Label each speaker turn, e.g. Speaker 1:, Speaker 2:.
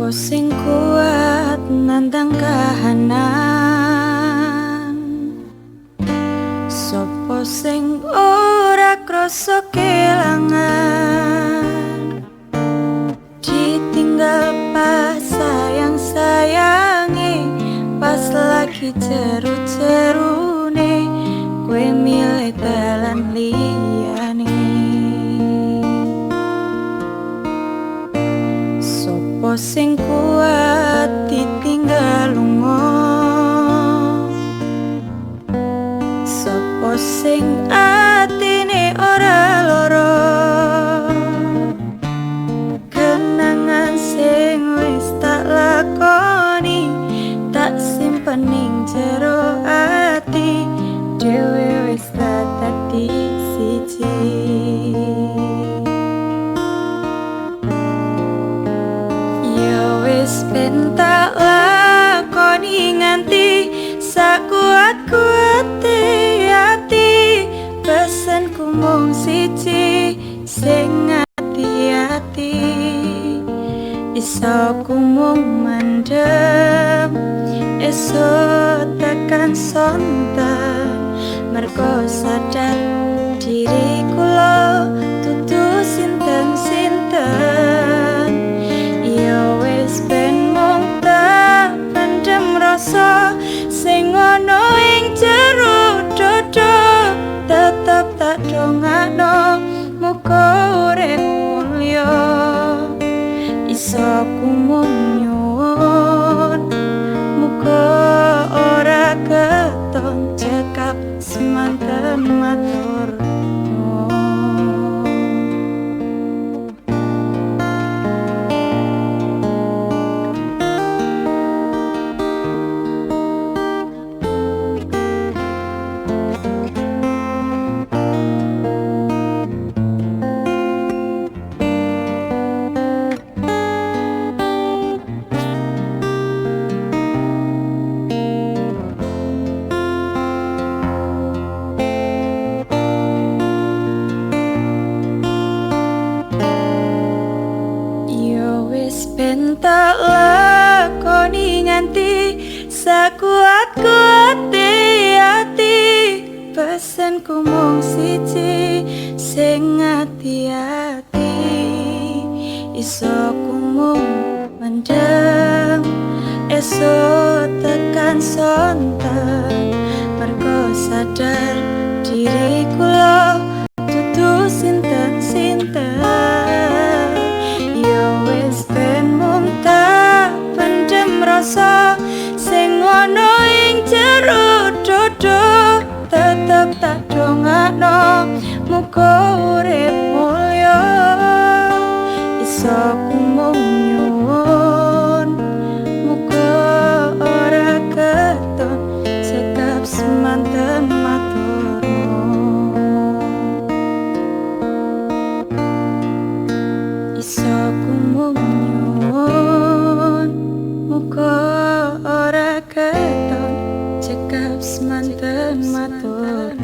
Speaker 1: Sopo sing kuat nandang kahanan, sopo sing ora krasa kelangan, ditinggal pas sayang-sayange, pas lagi jeru-jerune, kowe milih dalan liyane. Sopo sing kuat ditinggal lunga, sopo sing atine ora lara, kenangan sing wis tak lakoni tak simpen ning jero ati dhewe wis dadi siji. Wis ben tak lakoni nganti sakuat-kuate ati, pesenku mung siji sing ati-ati, iso ku mung mendem esuk tekan sonten, mergo sadar diri kula dudu sinten-sinten. Ya wis ben mung tak pendem rasa sing ana ing jero dada, tetep tak dongakno muga urip mulya, iso ku mung nyuwun muga ora keton cekap semanten matur nuwun. Ben tak lakoni nganti sakuat-kuate ati, pesenku mung siji sing ati-ati, iso ku mung mendem esuk tekan sonten, mergo sadar diri kula dudu sinten-sinten. Ya wis ben mung tak pendem rasa sing ana ing jero dada, tetep tak dongakno muga urip mulya, iso ku mung nyuwun muga ora keton cekap semanten matur nuwun. Iso ku mung nyuwun muga ora keton cekap semanten matur.